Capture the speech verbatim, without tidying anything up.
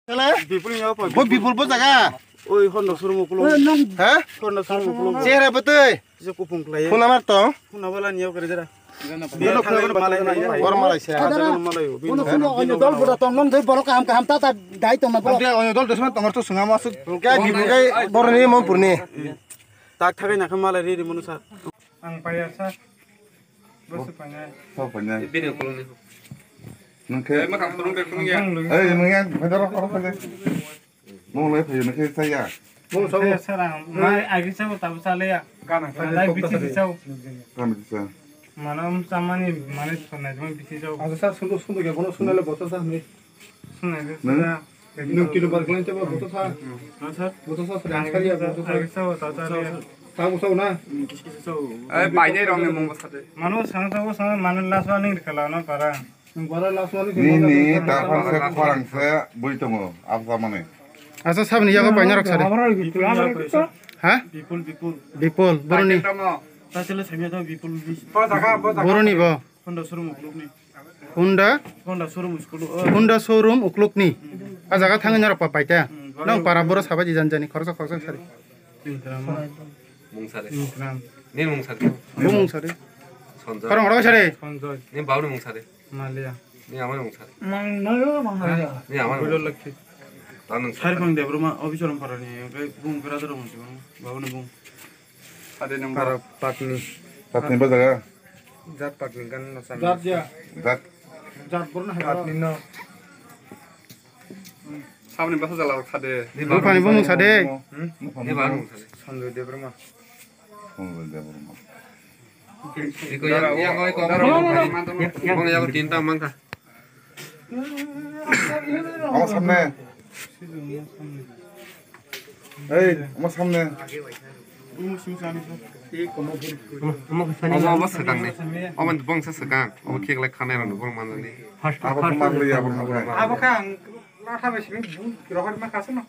Bipul ni apa? Bo Bipul bo jaga. Oi, Honda showroom ukulo. Ha? Honda showroom ukulo. Chehra betul. Bisa kupung kelai. Phone number tong. Phone number lah niyo kerja dah. Bor malai sa. Ada na. Malai. Ono phone onyo dol boda tong non doi borok kaham kaham ta ta dai tong na borok. Dia onyo dol desman tong to sunga masuk. Kya Bipul kai borni Monpurni. Tak thagai na khe malai ri ri munu sir. Ang paya sir. Bosu panya. Sir panya. Bini ukulung ni. Nungke. Eh, makam turun ke turun ya. Ang lung. Eh, nungke bhedor ko ko. Mung le phayo nungke saya. Mung sa. Sir, sir, ang mai agi sa ta sa le ya. Kana. Lai bichi sa. Kana bichi sa. Manam samani mane sonai jman bichi sa. Asa sir, sundu sundu ke bono sunai le bosa sa ni. Nung? Nung kilo bar klan coba butuh sa. Butuh sa, sedang sekali ya, butuh sa. Tahu sa na? Eh, banyak dong yang mau sate. Manu sana tahu sana mana last warning dikala na para. Nung bara last warning. Ni, ni, tapan se, khorang se, bui tongo, apa mana? Asa sabni yago banyak rak sate. Ha? Bipul, Bipul. Bipul, boroni. Tachele samya to Bipul bis. Boroni bo. Honda showroom ukluk ni. Honda? Honda showroom school. Honda showroom uklukni. A jaga thangwi norok pa paita. Hmm, nang para boro sabai di janjani khoroksa khoroksa sari. Sinitram. Mungsare. Sinitram. Ni mungsare. Bo mungsare. Sanjay. Khorang rok sari. Sanjay. Ni bauni mungsare. Malia. Ni amani mungsare. Mang nayo mang nayo. Ni amani. Bilo lakhi. Tanung. Sari pang Debbarma officer parani kai bung brother mungsare. Bauni bung. Ade number. Para patni. Patni ba jaga? Jat patni kan no san. Jat ya. Jat. Jat borna hai. Patni no. Sabni basa jala rok sade. Bupani bumung sade. Hmm? Ni ba mung sade. Sanjay Debbarma. Sanjay Debbarma. Iko yang, yang oi ko. Mong yang tinta mangka. Ama samne. Ei, ama samne. Omo, omo swkang ni. Omo bongsa swkang. Omo khe glak khanai rok bong manjani. Abo khe mang liya, abo khe mang liya. Abo khe ang latha bai simi rohor ma khasano.